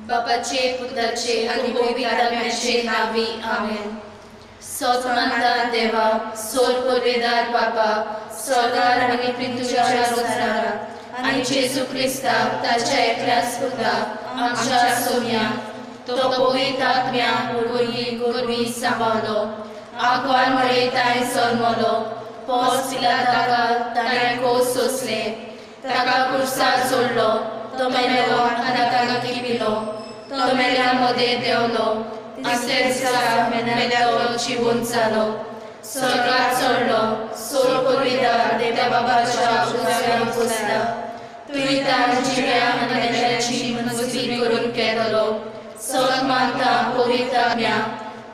बापाचे पुताचे आनी पवित्र आत्म्याचे नांवी आमेन। सत मानता देवा, सोल पुर्वेदार बापा, स्वर्गार आनी पृथ्वीच्या रोजगारा आनी जेजू क्रिस्ताक ताच्या एकल्याच पुताक आमच्या सोम्या तो पवित्र आत्म्या वरवीं गोरवीं सांबाळलो, आगवान म्हळे ताणें जल्मलो, पोस पिलाताका ताणें खोस सोंसले, ताका कुर्सार सोडलो, तो मेलो आनी ताका किपिलो, तो मेल्या मदें देंवलो, तिसऱ्या दिसा मेल्यांतलो जिवंत जालो, स्वर्गार चडलो, सोल पुर्वेदार देवा बाबाच्या उजव्या बसला, थंय ताणें जिव्या आनी मेल्यांची मजती करून केलो। सत मानता पवित्र आत्म्या,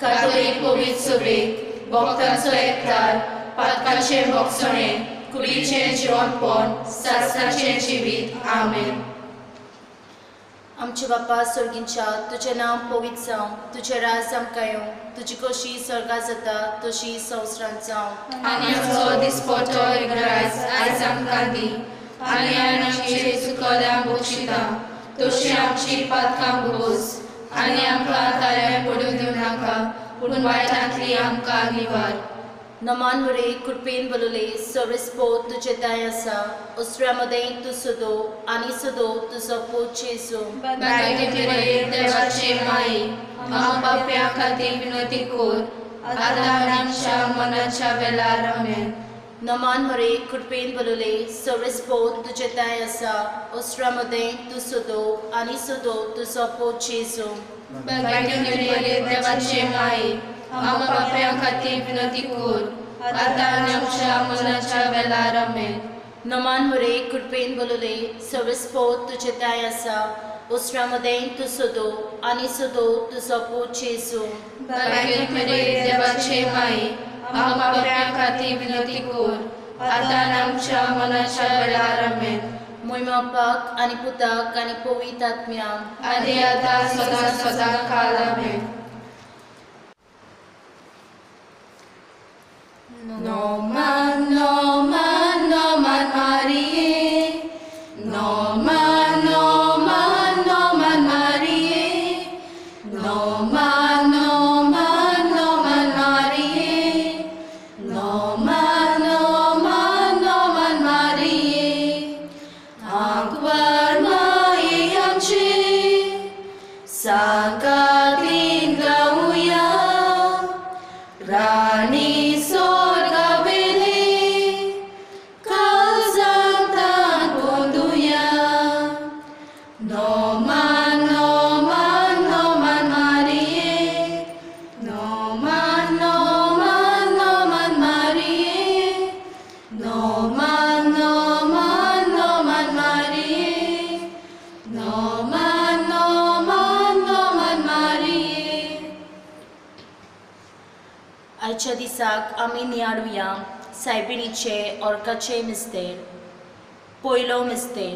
कातोलीक पवित्र सभेक, भक्तांचो एकतार, पातकाचें भोगसणें, कुडीचें जिवंतपण, सासणाचें जिवीत। आमेन। आमचे बापा स्वर्गींच्या, तुजें नांव पवित्र जावं, तुजें राज आमकां येवं, तुजी कशी स्वर्गां जाता तशी संवसारांत जावं। आनी आमचो दिसपट्टो ग्रास आयज आमकां दी, आनी आमचे चुकल्यां बक्षिता तशी आमची पातकां भोगोस, आनी आमकां ताळ्यां पडूं दिवं नाका, पूण वायटांतली आमकां निवार। नमान मुरे कृपेन बलुले सर्वेस्पोत तुजे दाय आसा, उसऱ्या मदें तूं सदो आनी सदो तुजो पूत जेजू। देवाचे माई, आमकां पाप्यां खातीर विनंती कर, आतां आनी आमच्या मनाच्या वेळार। आमेन। नमान मुरे कृपेन बलुले सर्वेस्पोत तुजे दाय आसा, उसऱ्या मदें तूं सदो आनी सदो तुजो पूत जेजू। देवाचे माई, आमकां पाप्यां खातीर विनंती कर, आतां आनी आमच्या मनाच्या वेळार। आमेन। नमान मुरे कृपेन बलुले सर्वेस्पोत तुजे दाय आसा, उसऱ्या मदें तूं सदो आनी सदो तुजो पूत जेजू। देवाचे माई, आमकां पाप्यां खातीर विनंती कर, आतां आनी आमच्या मनाच्या वेळार। आमेन। मोहिमा बापाक आनी पुताक आनी पवित्र आत्म्याक, आनी आतां सदां सदां काल। आमेन। Noman, noman, noman Marie, noman, noman, noman Marie, noman, noman, noman Marie, noman, noman, noman Marie. Akbar mai amche, sakatin gauya, rani आयच्या दिसाक आमी नियाळुया सायबिणीचे ऑर्काचे मिस्तेर। पयलो मिस्तेर,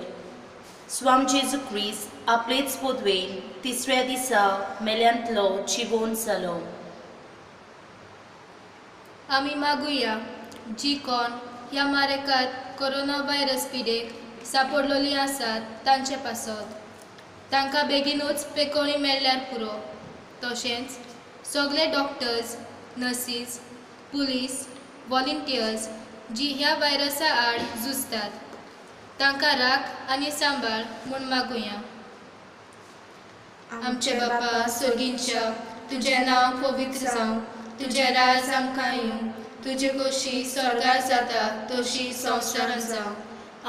स्वाम जेजू क्रिस्त आपलेच पदवेन तिसऱ्या दिसा मेल्यांतलो जिवोन जालो। आमी मागुया जी कोण ह्या मारेकात कोरोना व्हायरस पिडेक सापडलोली आसात तांचे पासत तांकां बेगीनूच पेकोळी मेळ्ळ्यार पुरो। तशेंच सगळे डॉक्टर्स, नर्सीस, पुलीस, व्हॉलंटियर्स जी ह्या व्हायरसा आड झुजतात तांकां राख आनी सांबाळ म्हूण मागुया। आमचे बापा स्वर्गींच्या, तुजें नांव पवित्र जावं, तुजें राज आमकां येवं, तुजे खोशी स्वर्गार जाता तशी संवसारांत जावं।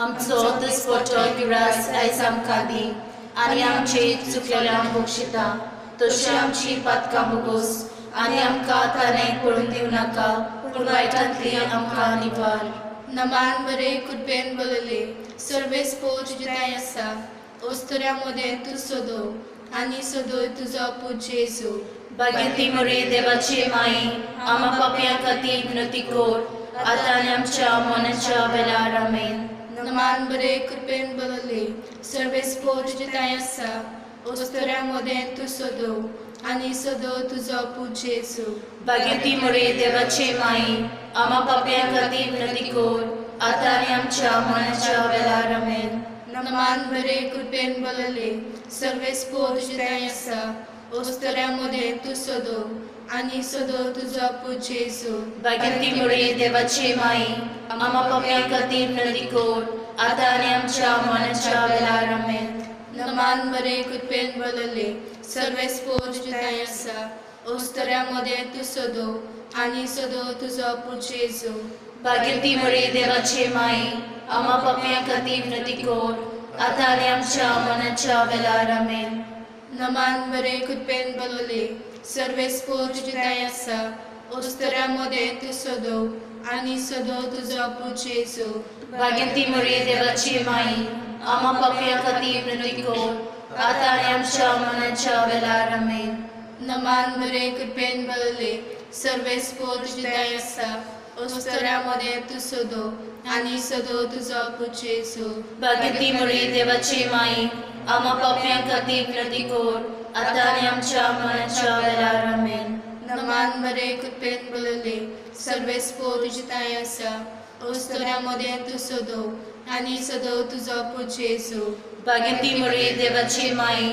आमचो दिसपट्टो ग्रास आयज आमकां दी, आनी आमचे चुकलेल्यांक बक्षिता तशी आमची पातकां भोगोस, आनी आमकां ताणें पडून दिवं नाका, पूण वायटांतली आमकां निवार। नमान बरे कृपेन बलले सर्वेस्पोत तुजें आसा, ओस्तऱ्या मदें तूं सदो आनी सदो तुजो पूत जेजू। भाग्यवती मुरे देवाचे माई, आमा पापयां खातीर विनंती कर, आतां आनी आमच्या मनाच्या वेळार। आमेन। नमान बरे कृपेन बलले सर्वेस्पोत तुजें आसा, ओस्तऱ्या मदें तूं सदो आनी सदो तुजो पूत जेजू। भाग्यवती मुरे देवाचे माई, आमा पापयां खातीर विनंती कर, आतां आनी आमच्या मनाच्या वेळार। आमेन। नमान बरे कृपेन बलले सर्वेस्पोर तुजी ताई आसा ओस्तऱ्या मदें तूं सदो आनी सदो तुजो पूत जेजू। भाग्यवती मरिये देवाची माई आम्हा पाप्यां खातीर विनंती कर आतां आनी आमच्या मरणाच्या वेळार आमेन। नमान बरे कृपेन बलले सर्वेस्पोर तुजी ताई आसा ओस्तऱ्या मदें तूं सदो आनी सदो तुजो पूत जेजू। भाग्यवती मरिये देवाची माई आम्हा पाप्यां खातीर विनंती कर आतां आनी आमच्या मरणाच्या वेळार आमेन। नमान बरे कृपेन बलले सर्वेस्पोर तुजी ताई आसा ओस्तऱ्या मदें तूं सदो आनी सदो तुजो पूत जेजू। भाग्यवती मरिये देवाची माई आम्हा पाप्यां खातीर विनंती कर आतां आनी आमच्या मरणाच्या वेळार आमेन। नमान बरे कृपेन बलले सर्वेस्पोर तुजी ताई आसा ओस्तऱ्या मदें तूं सदो आनी सदो तुजो पूत जेजू। भाग्यवती मरिये देवाची माई आम्हा पाप्यां खातीर विनंती कर आतां आनी आमच्या मरणाच्या वेळार आमेन। नमान बरे कृपेन बलले सर्वेस्पोर तुजी ताई आसा ओस्तऱ्या मदें तूं सदो आनी सदो तुजो पूत जेजू। भाग्यवती मरिये देवाची माई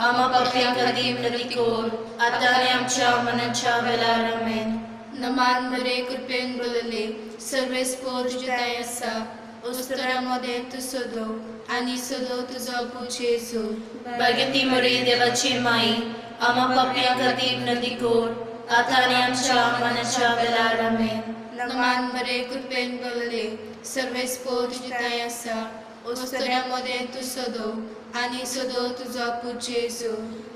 आम्हा पाप्यां खातीर विनंती कर आतां आनी आमच्या मरणाच्या वेळार आमेन। नमान बरे कृपेन बलले सर्वेस्पोर तुजी ताई आसा ओस्तऱ्या मदें तूं सदो आनी सदो तुजो पूत जेजू। भाग्यवती मरिये देवाची माई आम्हा पाप्यां खातीर विनंती कर आतां आनी आमच्या मरणाच्या वेळार आमेन। नमान बरे कृपेन बलले सर्वेस्पोर तुजी ताई आसा ओस्तऱ्या मदें तूं सदो आनी सदो तुजो पूत जेजू।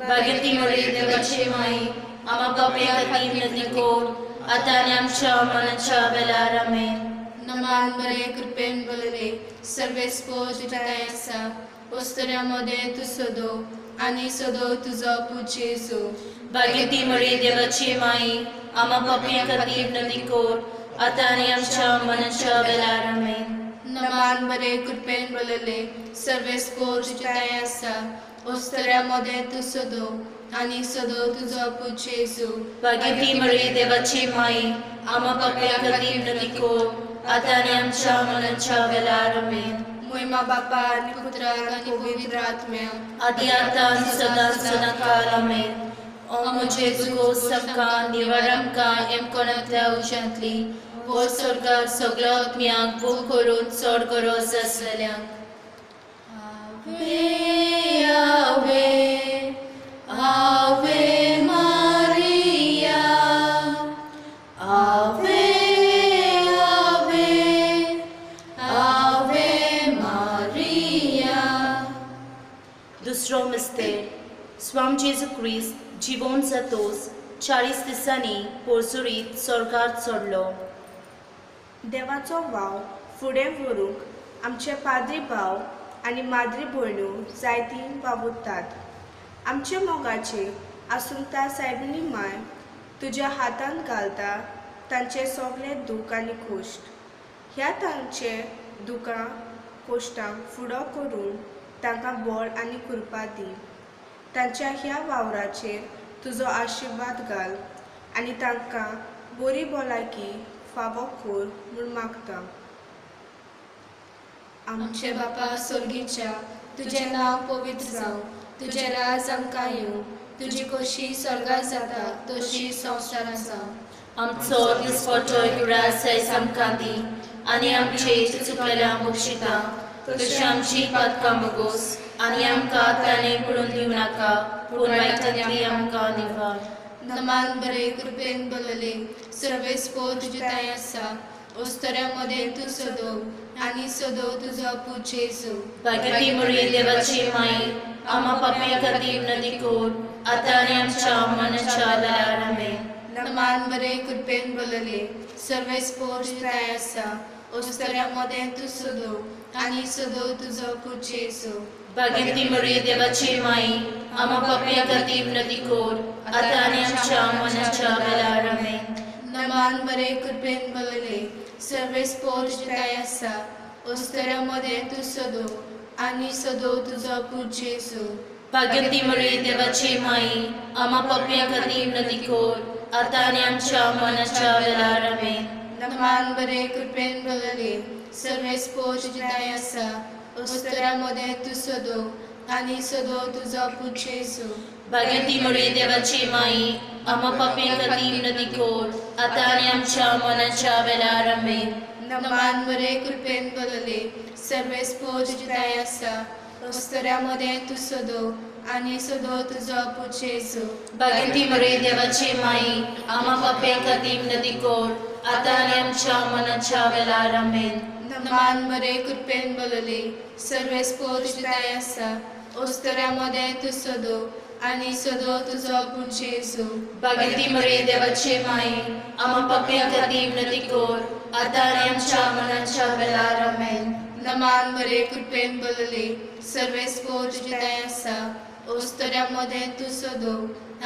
भाग्यवती मरिये देवाची माई आम्हा पाप्यां खातीर विनंती कर आतां आनी आमच्या मरणाच्या वेळार आमेन। नमान बरे कृपेन बलले सर्वेस्पोर तुजी ताई आसा ओस्तऱ्या मदें तूं सदो आनी सदो तुजो पूत जेजू। भाग्यवती मरिये देवाची माई आम्हा पाप्यां खातीर विनंती कर आतां आनी आमच्या मरणाच्या वेळार आमेन। नमान बरे कृपेन बलले सर्वेस्पोर तुजी ताई आसा ओस्तऱ्या मदें तूं सदो आनी सदो तुजो पूत जेजू। भाग्यवती मरिये देवाची माई आम्हा पाप्यां खातीर विनंती कर आतां आनी आमच्या मरणाच्या वेळार आमेन। मोहिमा बापा आनी पुत्राक आनी पवित्र आत्म्याक आदी आतां आनी सदां सदां काल आमेन। ओ म्हजे जेजू सबकां निवारांकां एमकोणांतल्या उज्यांतली वो स्वर्गार सगळ्या आत्म्यांक भूक करून चड गरज आसलेल्यांक। Ave, Ave, Ave Maria, Ave, Ave, Ave Maria. दुसरो मिस्तेर स्वाम जेजू क्रिस्त जिवोन जातोस 40 दिसांनी पोरजुरीत स्वर्गार चडलो। देवाचो वाव फुडें व्हरूंक आमचे पाद्री भाव आनी माद्री भयण्यो जायतीं वावुरतात। आमचे मोगाचे आसुंता सायबिणी माय तुज्या हातांत घालता तांचे सगळे दूख आनी कोश्ट। ह्या तांचे दुकां कोश्टांक फुडो करून तांकां बळ आनी कृपा दी। तांच्या ह्या वावराचेर तुजो आशिर्वाद घाल आनी तांकां बरी भलायकी फावो कर म्हूण मागता। आमचे बापा स्वर्गीच्या तुजें नांव पवित्र जावं, तुजें राज आमकां येवं, तुजी खोशी स्वर्गार जाता तशी संवसारांत जावं। आमचो दिसपट्टो ग्रास आयज आमकां दी आनी आमचे चुकलेल्या बक्षिता तशी आमची पातकां बगोस आनी आमकां ताणें पडून दिवं नाका पूण वायटांतली आमकां निवार। नमान बरे कृपेन बलले सर्वेस्पोर तुजी ताई आसा ओस्तऱ्या मदें तूं सदो आनी सदो तुजो पूत जेजू। भाग्यवती मरिये देवाची माई आम्हा पाप्यां खातीर विनंती कर आतां आनी आमच्या मरणाच्या वेळार आमेन। नमान बरे कृपेन बलले सर्वेस्पोर तुजी ताई आसा ओस्तऱ्या मदें तूं सदो आनी सदो तुजो पूत जेजू। भाग्यवती मरिये देवाची माई आम्हा पाप्यां खातीर विनंती कर आतां आनी आमच्या मरणाच्या वेळार आमेन। नमान बरे कृपेन बलले सर्वेस्पोर तुजी ताई आसा ओस्तऱ्या मदें तूं सदो आनी सदो तुजो पूत जेजू। भाग्यवती मरिये देवाची माई आम्हा पाप्यां खातीर विनंती कर आतां आनी आमच्या मरणाच्या वेळार आमेन। नमान बरे कृपेन बलले सर्वेस्पोर तुजी ताई आसा ओस्तोऱ्या मदें तूं सदो आनी सदो तुजो पूत जेजू. भाग्यवती मरिये देवाची माई, आम्हा पाप्यां खातीर विनंती कर, आतां आनी आमच्या मरणाच्या वेळार. आमेन. नमान मरिये कृपेन भरले, सर्वेस्पोर तुजी ताय आसा, ओस्तोऱ्या मदें तूं सदो आनी सदो तुजो पूत जेजू. भाग्यवती मरिये देवाची माई, आम्हा पाप्यां खातीर विनंती कर, आतां आनी आमच्या मरणाच्या वेळार. आमेन. नमान मरिये कृपेन भरले, सर्वेस्पोर तुजी ताय आसा, ओस्तोऱ्या मदें तूं सदो आनी सदो तुजो पूत जेजू. भाग्यवती मरिये देवाची माई, आम्हा पाप्यां खातीर विनंती कर, आतां आनी आमच्या मरणाच्या वेळार. आमेन. नमान मरिये कृपेन भरले, सर्वेस्पोर तुजी ताय आसा, ओस्तोऱ्या मदें तूं सदो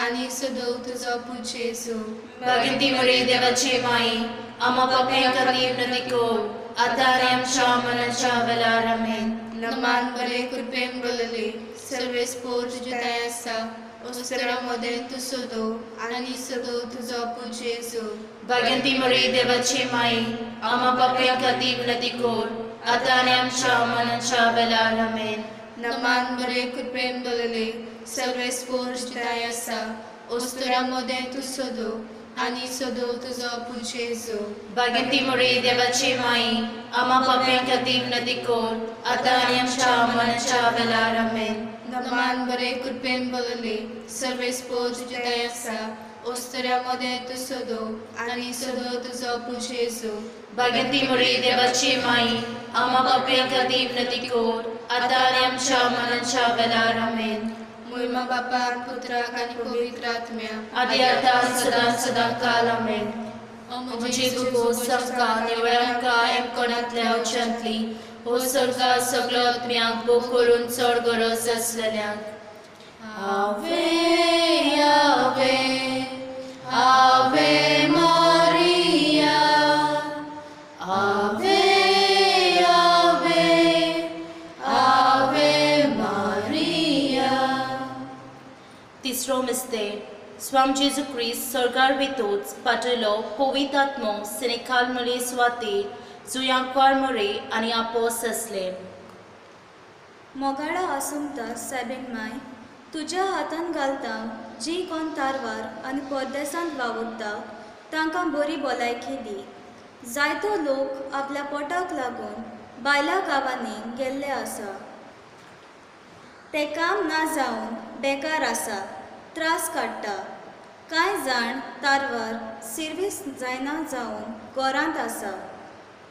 आनी सदो तुजो पूत जेजू. भाग्यवती मरिये देवाची माई, आम्हा पाप्यां खातीर विनंती कर, आतां आनी आमच्या मरणाच्या वेळार. आमेन. नमान मरिये कृपेन भरले, सर्वेस्पोर तुजी ताय आसा, ओस्तोऱ्या मदें तूं सदो आनी सदो तुजो पूत जेजू. भाग्यवती मरिये देवाची माई, आम्हा पाप्यां खातीर विनंती कर, आतां आनी आमच्या मरणाच्या वेळार. आमेन. नमान मरिये कृपेन भरले, सर्वेस्पोर तुजी ताय आसा, ओस्तोऱ्या मदें तूं सदो आनी सदो तुजो पूत जेजू. भाग्यवती मरिये देवाची माई, आम्हा पाप्यां खातीर विनंती कर, आतां आनी आमच्या मरणाच्या वेळार. आमेन. नमान मरिये कृपेन भरले, सर्वेस्पोर तुजी ताय आसा, ओस्तोऱ्या मदें तूं सदो आनी सदो तुजो पूत जेजू. भाग्यवती मरिये देवाची माई, आम्हा पाप्यां खातीर विनंती कर, आतां आनी आमच्या मरणाच्या वेळार. आमेन. मोहिमा बापाक, पुत्राक आनी पवित्र आत्म्याक, आदी आतां सदां सदां काल. आमेन. म्हजी दुखो संका निवळांका एमकोणांतल्या उच्चांतली हो स्वर्गा सगळो आत्म्यांक भोग करून चड गरज आसलेल्यांक. Ave Ave Ave Maria, Ave Ave Ave Maria. तिसरो मिस्तेर. स्वाम जेजू क्रिस्त स्वर्गार वेतोच पाटयलो पवित्र आत्मो सिनेकाल मरे सुवातेर जुयांकवार मरे आनी आपोस आसले. मोगाळा आसुंता सायबीण माय, तुज्या हातान घालता जी कोण तारवार आनी परदेसांत वावुरता तांकां बरी भलायकी दी. जायतो लोक आपल्या पोटाक लागून भायल्या गांवांनी गेल्ले आसा, ते काम ना जावन बेकार आसा, त्रास काडटा. कांय जाण तारवार सिर्वीस जायना जावन घरांत आसा,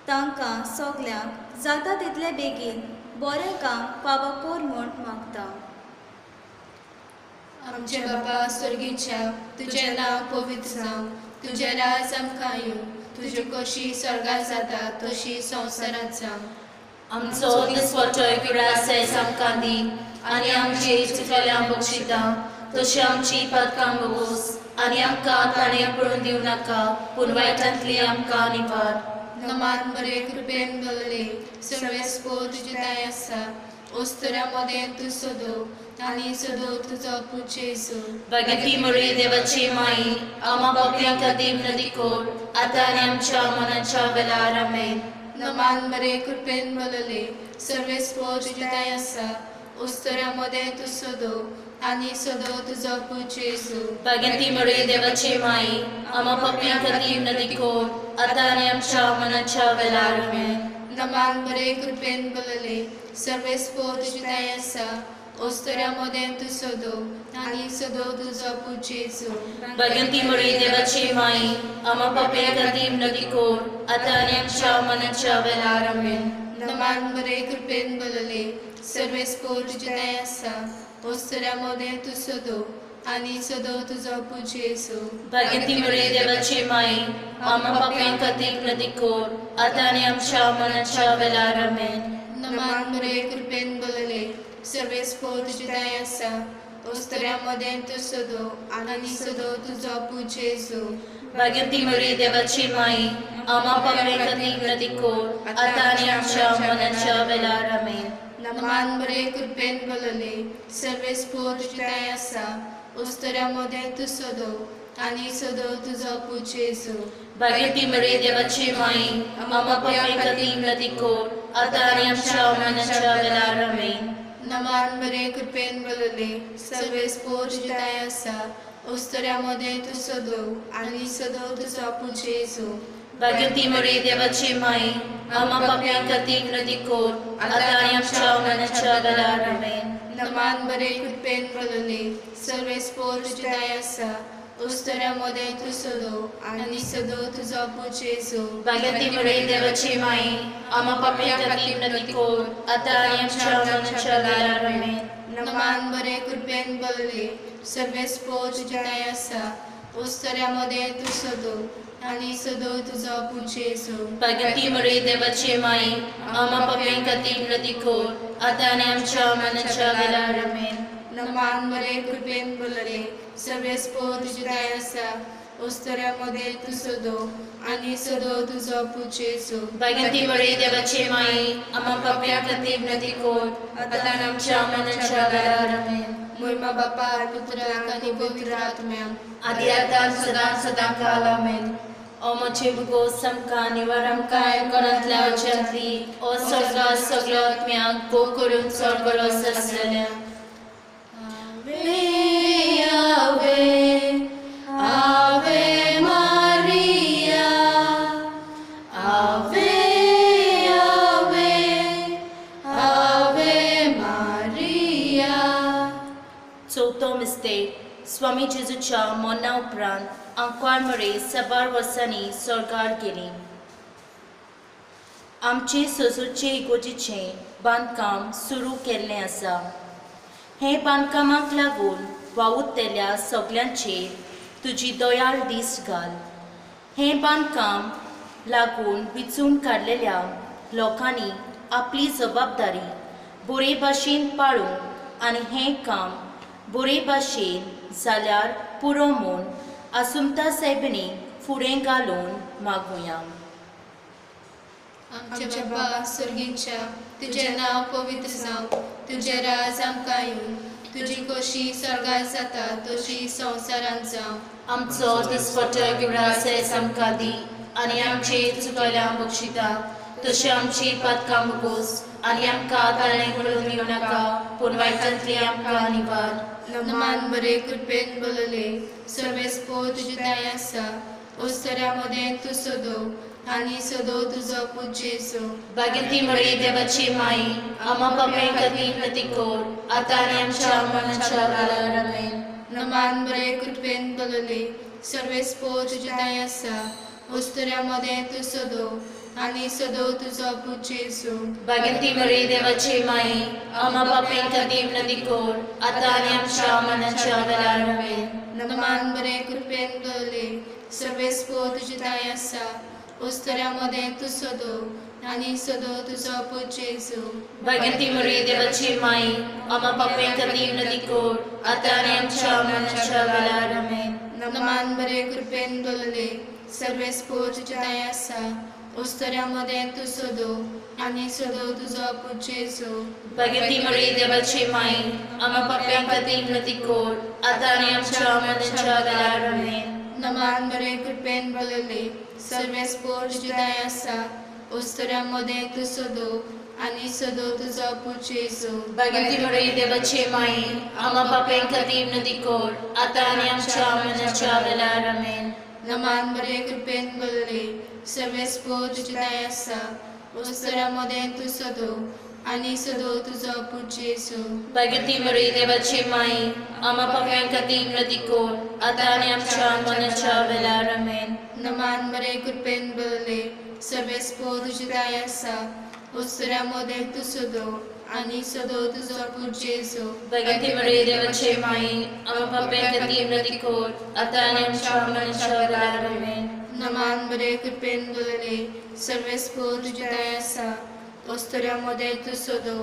तांकां सगल्यांक जाता तितले बेगीन बरें काम फावो कर म्हूण मागता. आमचे बापा स्वर्गीच्या, तुजें नांव पवित्र जावं, तुजें राज आमकां येवं, तुजी कशी स्वर्गार जाता तशी संवसारांत जावं. आमचो दिसवटो कुडास आमकां दी आनी आमची चुकल्या बक्षिता तशी आमची पातकां बगोस आनी आमकां ताणें पळोवन दिवं नाका, पूण वायटांतली आमकां निवार. नमान मरिये कृपेन भरले, सर्वेस्पोर तुजी ताय आसा, ओस्तोऱ्या मदें तूं सदो आनी सदो तुजो पूत जेजू. भाग्यवती मरिये देवाची माई, आम्हा पाप्यां खातीर विनंती कर, आतां आनी आमच्या मरणाच्या वेळार. आमेन. नमान मरिये कृपेन भरले, सर्वेस्पोर तुजी ताय आसा, ओस्तोऱ्या मदें तूं सदो आनी सदो तुजो पूत जेजू. भाग्यवती मरिये देवाची माई, आम्हा पाप्यां खातीर विनंती कर, आतां आनी आमच्या मरणाच्या वेळार. आमेन. नमान मरिये कृपेन भरले, सर्वेस्पोर तुजी ताय आसा, ओस्तोऱ्या मदें तूं सदो आनी सदो तुजो पूत जेजू. भाग्यवती मरिये देवाची माई, आम्हा पाप्यां खातीर विनंती कर, आतां आनी आमच्या मरणाच्या वेळार. आमेन. नमान मरिये कृपेन भरले, सर्वेस्पोर तुजी ताय आसा, ओस्तोऱ्या मदें तूं सदो आनी सदो तुजो पूत जेजू. भाग्यवती मरिये देवाची माई, आम्हा पाप्यां खातीर विनंती कर, आतां आनी आमच्या मरणाच्या वेळार. आमेन. नमान मरिये कृपेन भरले, सर्वेस्पोर तुजी ताय आसा, ओस्तोऱ्या मदें तूं सदो आनी सदो तुजो पूत जेजू. भाग्यवती मरिये देवाची माई, आम्हा पाप्यां खातीर विनंती कर, आतां आनी आमच्या मरणाच्या वेळार. आमेन. नमान मरिये कृपेन भरले, सर्वेस्पोर तुजी ताय आसा, ओस्तोऱ्या मदें तूं सदो आनी सदो तुजो पूत जेजू. भाग्यवती मरिये देवाची माई, आम्हा पाप्यां खातीर विनंती कर, आतां आनी आमच्या मरणाच्या वेळार. आमेन. नमान बरे कृपेन भरलेले सर्वेस्पोर तुजी दाय आसा, उस्तऱ्या मदें तूं सदो आनी सदो तुजो पूत जेजू. भाग्यवती मरिये देवाची माई, आम्हा पाप्यां खातीर विनंती कर, आतां आनी आमच्या मरणाच्या वेळार. आमेन. नमान बरे कृपेन भरलेले सर्वेस्पोर तुजी दाय आसा, उस्तऱ्या मदें तूं सदो आनी सदो तुजो पूत जेजू. भाग्यवती मरिये देवाची माई, आम्हा पाप्यां खातीर विनंती कर, आतां आनी आमच्या मरणाच्या वेळार. आमेन. नमान बरे कृपेन भरलेले सर्वेस्पोर तुजी दाय आसा, उस्तऱ्या मदें तूं सदो आनी सदो तुजो पूत जेजू. भाग्यवती मरिये देवाची माई, आम्हा पाप्यां खातीर विनंती कर, आतां आनी आमच्या मरणाच्या वेळार. आमेन. नमान बरे कृपेन भरलेले सर्वेस्पोर तुजी दाय आसा, उस्तऱ्या मदें तूं सदो आनी सदो तुजो पूत जेजू. भाग्यवती मरिये देवाची माई, आम्हा पाप्यां खातीर विनंती कर, आतां आनी आमच्या मरणाच्या वेळार. आमेन. मोहिमा बापा पुत्राक आनी पवित्र आत्म्याक, आदी आतां सदां सदां काल. आमेन. ओ म्हजे भुगो आमकां निवार आमकां कोणांतल्या वच्यांतली ओ स्वर्गा सगळ्या आत्म्यांक गो करून चड गरज आसलेल्या. Ave, Ave, Ave Maria, Ave, Ave, Ave Maria. चवथो मिस्तेक. स्वामी जेजूच्या मरणा उपरांत आंकवार मरे साबार वर्सांनी स्वर्गार गेली. आमचे सजूचे इगोजीचें बांदकाम सुरू केल्लें आसा. हें बांदकामाक लागून वावुरतल्या सगल्यांचेर तुजी दयाळ दीस घाल. हें बांदकाम लागून विचून काडलेल्या लोकांनी आपली जबाबदारी बरे भाशेन पाळूंक आनी हें काम बरे भाशेन जाल्यार पुरो म्हूण आसुमता सायबिणी फुडें घालून मागुया. आमच्या बाबा स्वर्गीच्या, तुजें नांव पवित्र जावं, तुजें राज आमकां येवं, तुजी खोशी स्वर्गार जाता तशी संवसारांत जावं. आमचो दिसपट्टो गिरास आमकां दी आनी आमचे चुकल्या बक्षिता तशें आमची पातकां बगोस आनी आमकां ताळें घडोवन येवं नाका, पूण वायटांतली आमकां निवार. नमान बरे कृपेन भरलेले सर्वेस्पोर तुजी दाय आसा, उस्तऱ्या मदें तूं सदो आनी सदो तुजो पूत जेजू. भाग्यवती मरिये देवाची माई, आम्हा पाप्यां खातीर विनंती कर, आतां आनी आमच्या मरणाच्या वेळार. आमेन. नमान बरे कृपेन भरलेले सर्वेस्पोर तुजी दाय आसा, उस्तऱ्या मदें तूं सदो आनी सदो तुजो पूत जेजू. भाग्यवती मरिये देवाची माई, आम्हा पाप्यां खातीर विनंती कर, आतां आनी आमच्या मरणाच्या वेळार. आमेन. नमान बरे कृपेन भरलेले सर्वेस्पोर तुजी दाय आसा, उस्तऱ्या मदें तूं सदो आनी सदो तुजो पूत जेजू. भाग्यवती मरिये देवाची माई, आम्हा पाप्यां खातीर विनंती कर, आतां आनी आमच्या मरणाच्या वेळार. आमेन. नमान बरे कृपेन भरलेले सर्वेस्पोर तुजी दाय आसा, उस्तऱ्या मदें तूं सदो आनी सदो तुजो पूत जेजू. भाग्यवती मरिये देवाची माई, आम्हा पाप्यां खातीर विनंती कर, आतां आनी आमच्या मरणाच्या वेळार. आमेन. नमान बरे कृपेन भरलेले सर्वेस्पोर तुजी दाय आसा, उस्तऱ्या मदें तूं सदो आनी सदो तुजो पूत जेजू. भाग्यवती मरिये देवाची माई, आम्हा पाप्यां खातीर विनंती कर, आतां आनी आमच्या मरणाच्या वेळार. आमेन. नमान बरे कृपेन भरलेले सर्वेस्पोर तुजी दाय आसा, उस्तऱ्या मदें तूं सदो आनी सदो तुजो पूत जेजू. भाग्यवती मरिये देवाची माई, आम्हा पाप्यां खातीर विनंती कर, आतां आनी आमच्या मरणाच्या वेळार. आमेन. नमान बरे कृपेन भरलेले सर्वेस्पोर तुजी दाय आसा, उस्तऱ्या मदें तूं सदो आनी सदो तुजो पूत जेजू. भाग्यवती मरिये देवाची माई, आम्हा पाप्यां खातीर विनंती कर, आतां आनी आमच्या मरणाच्या वेळार. आमेन. नमान बरे कृपेन भरलेले सर्वेस्पोर तुजी दाय आसा, उस्तऱ्या मदें तूं सदो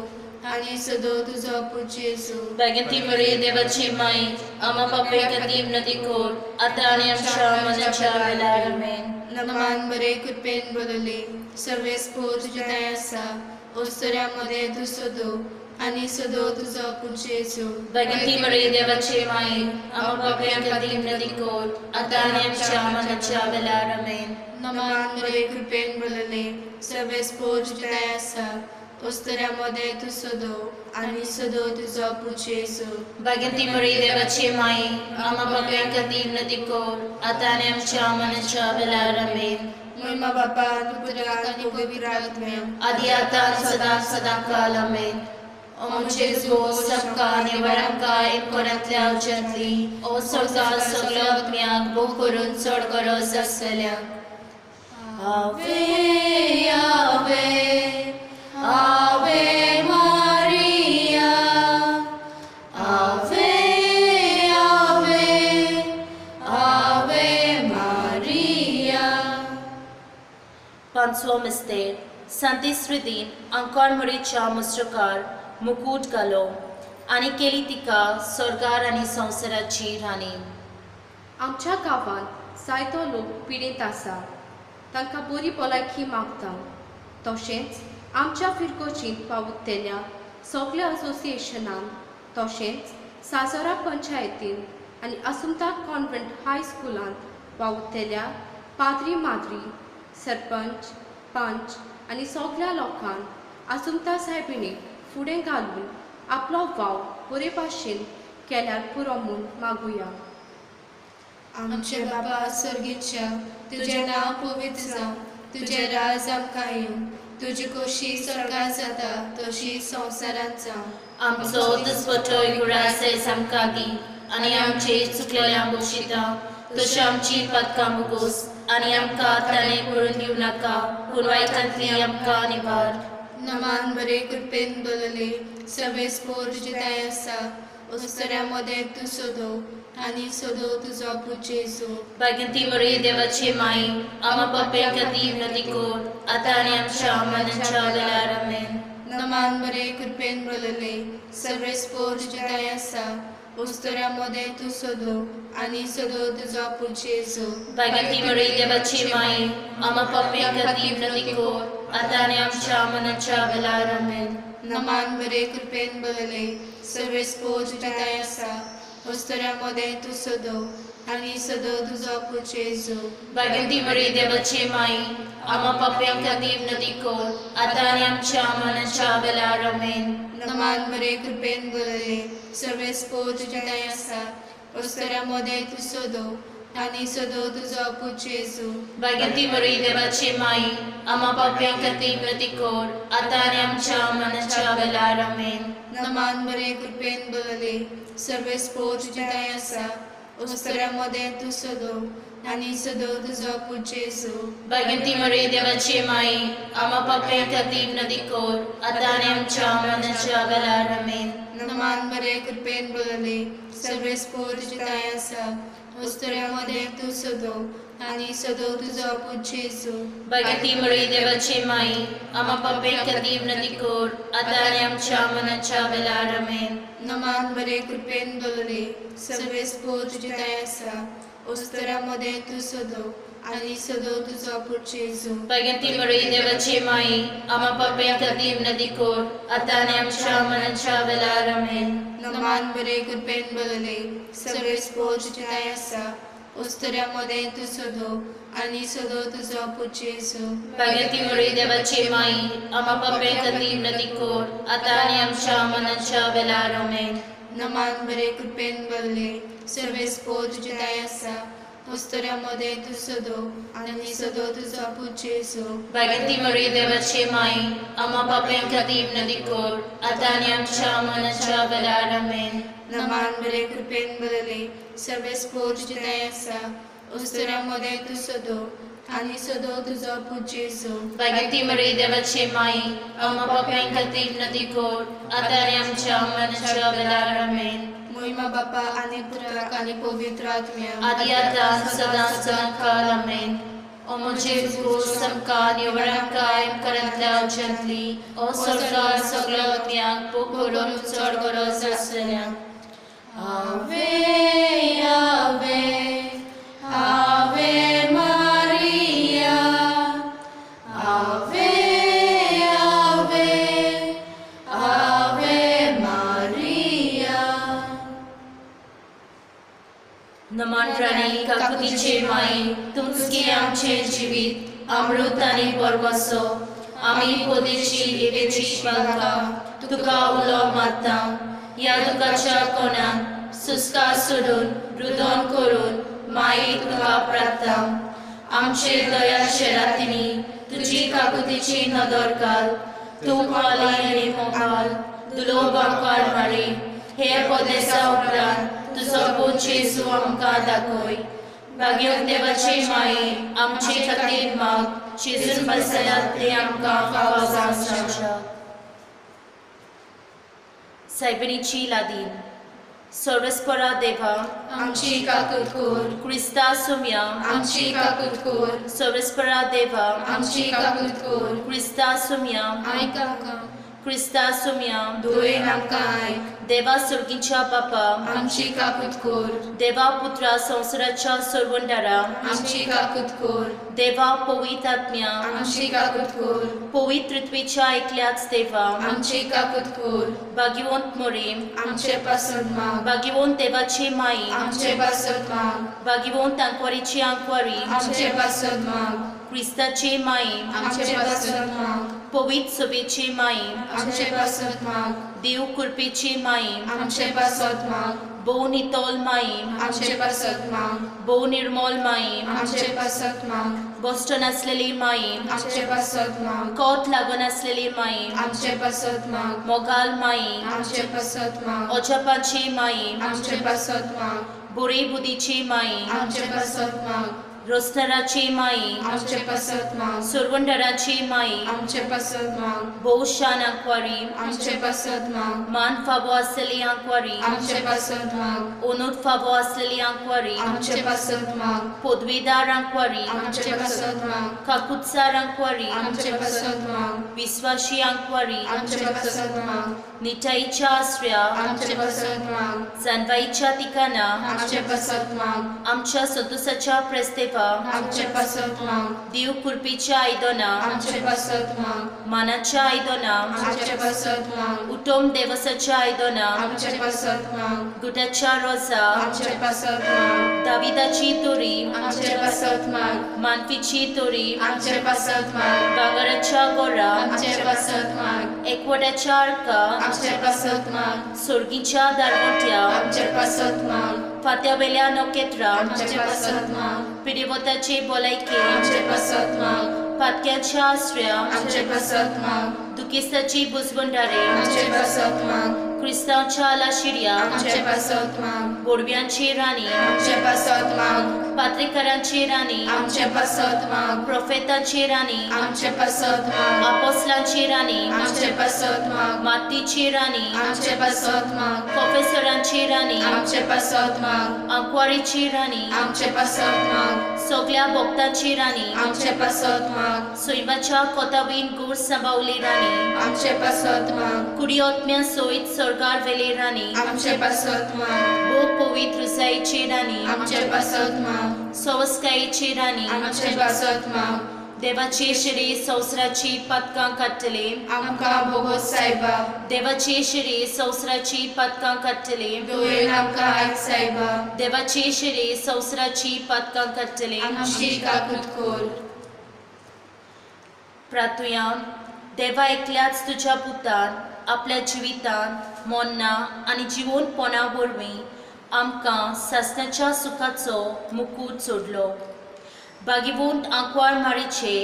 आनी सदो तुजो पूत जेजू. भाग्यवती मरिये देवाची माई, आम्हा पाप्यां खातीर विनंती कर, आतां आनी आमच्या मरणाच्या वेळार. आमेन. नमान बरे कृपेन भरलेले सर्वेस्पोर तुजी दाय आसा, उस्तऱ्या मदें तूं सदो आनी सदो तुजो पूत जेजू. भाग्यवती मरिये देवाची माई, आम्हा पाप्यां खातीर विनंती कर, आतां आनी आमच्या मरणाच्या वेळार. आमेन. नमान मरे कृपेन भरलेले सर्वेस्पोर तुजें आसा उस्तऱ्या मदें तूं सदो आनी सदो तुजो पूत जेजू. भाग्यवती मरी देवाची माई आम्हा पाप्यां खातीर विनंती कर आतां आनी आमच्या मरणाच्या वेळार. आमेन. महिमा बापा पुत्राक आनी पवित्र आत्म्याक आदी आतां सदां सदां काल. आमेन. ओ म्हजे जेजू सबका आनी वरांका एककोणांतल्या उज्यांतली ओ स्वर्गा सगळ्या आत्म्याक भोव करून चड गरज आसतल्या. Ave Ave Ave Maria Ave Ave Ave Maria. पांचवो मिस्तेर सांतिश्रीदीन अंकोर मरीच्या मुस्त्रकार मुकूट घालो आनी केली तिका स्वर्गार आनी संवसाराची राणी. आमच्या गांवांत जायतो लोक पिडेंत आसा तांकां बरी भलायकी मागता. तशेंच आमच्या फिरगोजींत पावतल्या सगल्या असोसिएशनान तशेंच साजोरा पंचायतीन आनी आसुमता कॉन्व्हेंट हायस्कुलांत वावुरतल्या पाद्री माद्री सरपंच पंच आनी सगल्या लोकांक आसुमता सायबिणीक फुडें घालून आपलो वावर बरे भाशेन केल्यार पुरो म्हूण मागुया. आमचे बाबा स्वर्गीच्या तुजें नांव पवित्र जावं तुजें राज आमकां येवं तुजी खोशी स्वर्गार जाता तशी संवसारांत जावं. आमचो दिसपटो गुरास आमकां दी आनी आमचे चुकलेल्या बक्षिता तशी आमची पातकां मुगोस आनी आमकां ताणें करून दिवं नाका पूण वायटांतली आमकां निवार. नमान बरे कृपेन भरलेले सर्वेस्पोर तुजें आसा उस्तऱ्या मदें तूं सदो आनी सदो तुजो पूत जेजू. भाग्यवती मरी देवाची माई आम्हा पाप्यां खातीर विनंती कर आतां आनी आमच्या मरणाच्या वेळार. आमेन. नमान बरे कृपेन भरलेले सर्वेस्पोर तुजें आसा उस्तऱ्या मदें तूं सदो आनी सदो तुजो पूत जेजू. भाग्यवती मरी देवाची माई आम्हा पाप्यां खातीर विनंती कर आतां आनी आमच्या मरणाच्या वेळार. आमेन. नमान बरे कृपेन भरलेले सर्वेस्पोर तुजें आसा उस्तऱ्या मदें तूं सदो आनी सदो तुजो पूत जेजू. भाग्यवती मरी देवाची माई आम्हा पाप्यां खातीर विनंती कर आतां आनी आमच्या मरणाच्या वेळार. आमेन. नमान बरे कृपेन भरलेले सर्वेस्पोर तुजें आसा उस्तऱ्या मदें तूं सदो आनी सदो तुजो पूत जेजू. भाग्यवती मरी देवाची माई आम्हा पाप्यां खातीर विनंती कर आतां आनी आमच्या मरणाच्या वेळार. आमेन. नमान बरे कृपेन भरलेले सर्वेस्पोर तुजें आसा उस्तऱ्या मदें तूं सदो आनी सदो तुजो पूत जेजू. भाग्यवती मरी देवाची माई आम्हा पाप्यां खातीर विनंती कर आतां आनी आमच्या मरणाच्या वेळार. आमेन. नमान बरे कृपेन भरलेले सर्वेस्पोर तुजें आसा उस्तऱ्या मदें तूं सदो आनी सदो तुजो पूत जेजू. भाग्यवती मरी देवाची माई आम्हा पाप्यां खातीर विनंती कर आतां आनी आमच्या मरणाच्या वेळार. आमेन. नमान बरे कृपेन भरलेले सर्वेस्पोर तुजें आसा उस्तऱ्या मदें तूं सदो आनी सदो तुजो पूत जेजू. भाग्यवती मरी देवाची माई आम्हा पाप्यां खातीर विनंती कर आतां आनी आमच्या मरणाच्या वेळार. आमेन. नमान बरे कृपेन भरलेले सर्वेस्पोर तुजें आसा उस्तऱ्या मदें तूं सदो आनी सदो तुजो पूत जेजू. भाग्यवती मरी देवाची माई आम्हा पाप्यां खातीर विनंती कर आतां आनी आमच्या मरणाच्या वेळार. आमेन. नमान बरे कृपेन भरलेले सर्वेस्पोर तुजें आसा उस्तऱ्या मदें तूं सदो आनी सदो तुजो पूत जेजू. भाग्यवती मरी देवाची माई आम्हा पाप्यां खातीर विनंती कर आतां आनी आमच्या मरणाच्या वेळार. आमेन. नमान बरे कृपेन भरलेले सर्वेस्पोर तुजें आसा उस्तऱ्या मदें तूं सदो आनी सदो तुजो पूत जेजू. भाग्यवती मरी देवाची माई आम्हा पाप्यां खातीर विनंती कर आतां आनी आमच्या मरणाच्या वेळार. आमेन. महिमा बापा आनी पुत्राक आनी पवित्र आत्म्याक आदी आतां सदां सदां काल. आमेन. ओ म्हजे जेजू समकां निवळांकां करंतल्या उज्यांतली ओ स्वर्गार सगळ्या आत्म्यांक भोव करून चड गरज आसतल्या. Ave Ave Ave Maria Ave Ave Ave Maria. नमन राणी काकुतीचे माई, तुमचे आमचे जिवीत अमृत आनी परवसो। आमी पोदेशी एवेची बालका तुका उलो मारता। ह्या दुखाच्या कोणाक सुस्कार सोडून रुदन करून माई तुका प्रार्थना। आमचे दया शेरातिनी तुजी काकुतीची नदर घाल। तूं माली आनी मोगाल दुलो बांकार मारी। हे पदेसा उपरांत तुजो पूत जेजू आमकां दाखय। भाग्यवंत देवाची माई आमचे खातीर माग। जेजून बसल्यात ते आमकां फावो जावं। सायबिणीची लादीन। सर्वेस्परा देवा आमची काकूत कर। क्रिस्ता सुम्या आमची काकूत कर। सर्वेस्परा देवा आमची काकूत कर। क्रिस्ता सुम्या आयक आमकां। क्रिस्ता सुम्या दुयेन आमकां आयक। देवा सुर्गीच्या बापा आमची काकूत कर। देवा पुत्रा संवसाराच्या सोडवणदारा आमची काकूत कर। देवा पवित्र आत्म्या आमची काकूत कर। पवित्र पृथ्वीच्या एकल्याच देवा आमची काकूत कर। भाग्यवंत मोरीम आमचे पासत माग। भाग्यवंत देवाची माई आमचे पासत माग। भाग्यवंत आंकवारीची आंकवारी आमचे पासत माग। क्रिस्ताची माई आमचे पासत माग। पवित्र सभेची माई आमचे पासत माग। देव कृपेची माई आमचे पासत माग। भोव नितोल माई आमचे पासत माग। भोव निर्मोल माई आमचे पासत माग। बॉस्टन आसलेली माई आमचे पासत माग। कोत लागून आसलेली माई आमचे पासत माग। मोगाल माई आमचे पासत माग। अजापाची माई आमचे पासत माग। बोरी बुदीची माई आमचे पासत माग। रोसनराची माई आमचे पासत माग। सुरवंडराची माई आमचे पासत माग। भोव शान आंकवारी आमचे पासत माग। मान फावो आसलेली आंकवारी आमचे पासत माग। ओनूत फावो आसलेली आंकवारी आमचे पासत माग। पदवीदार आंकवारी आमचे पासत माग। काकुतसार आंकवारी आमचे पासत माग। विस्वाशी आंकवारी आमचे पासत माग। निटाईच्या आसऱ्या आमचे पासत माग। जानवाईच्या ठिकाणा आमचे पासत माग। आमच्या संतोषाच्या प्रस्तेवा आमचे पासत माग। देव कृपेच्या आयदना आमचे पासत माग। मानाच्या आयदना आमचे पासत माग। उत्तम देवसाच्या आयदना आमचे पासत माग। गुटाच्या रोजा आमचे पासत माग। दाविदाची तोरी आमचे पासत माग। मानफीची तोरी आमचे पासत माग। भांगराच्या गोरा आमचे पासत माग। एकवटाच्या आर्का आमचे पासत माग। सोर्गीच्या दारवट्या आमचे पासत माग। फात्यावेल्या नखेत्रा आमचे पासत माग। पिडेवताची भलायकी आमचे पासत माग। पातक्याच्या आसऱ्या आमचे पासत माग। दुखेस्ताची बुजवंडारे आमचे पासत माग। क्रिस्तांवच्या लाशिर्या आमचे पासत माग। बोडव्यांची राणी आमचे पासत माग। पात्रेकरांची राणी आमचे पासत माग। प्रोफेताची राणी आमचे पासत माग। आपोस्लांची राणी आमचे पासत माग। मातीची राणी आमचे पासत माग। प्रोफेसरांची राणी आमचे पासत माग। आंकवारीची राणी आमचे पासत माग। सगळ्या भक्तांची राणी आमचे पासत माग। सैमाच्या कोतावीन गोड सांबावली राणी आमचे पासत माग। कुडियोत्म्या सयत स्वर्गार वेली राणी आमचे पासत माग। भोव पवित्र जायची राणी आमचे पासत माग। सवस्कायेची राणी आमचे पासत माग। देवाची शिरी संवसाराची पातकां काडटले आमकां भोगोस सायबा। देवाची शिरी संवसाराची पातकां काडटले दुयेन आमकां आयक सायबा। देवाची शिरी संवसाराची पातकां काडटले आमची काकूत कर। प्रातुया देवा एकल्याच तुज्या पुतान आपल्या जिवितान मोन्ना आनी जिवोनपणा वरवीं आमकां सासणाच्या सुखाचो मुकूट सोडलो। भाग्यवंत आंकवार मारीचे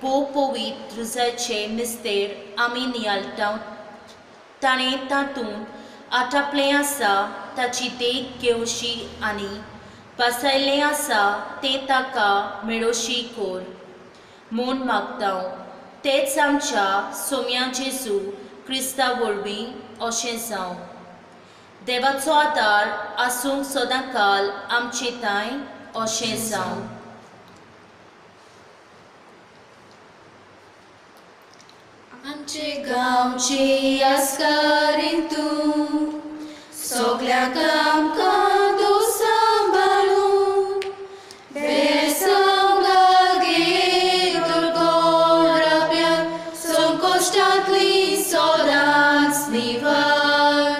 भोव पवित्र रुजाचे मिस्तेर आमी नियाळटा। ताणें तातूंत आटापलें आसा ताची देख घेवशी आनी बसयल्लें आसा तें ताका मेळोशी कर म्हूण मागता। तेच आमच्या सोम्या जेजू क्रिस्ता वरवीं अशें जावं। देवाचो आदार आसूंक सदांकाल आमचे तांय अशें जावं। आमचे गांवची आस्कारीन तूं सगळ्यांक आमकां तूं सांबाळून बेसांव लागी दुर्गोराप्याक संकश्टांतली सदांच निवार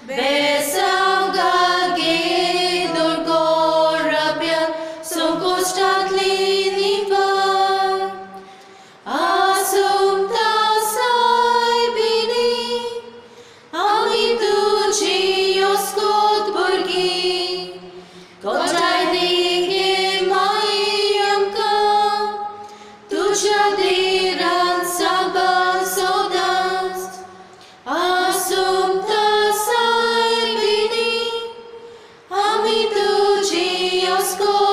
बेसांव लागी दुर्गोराप्याक तुज्या देरान साबार सदांच आसुंता सायबिणी आमी तुजी अस्कोल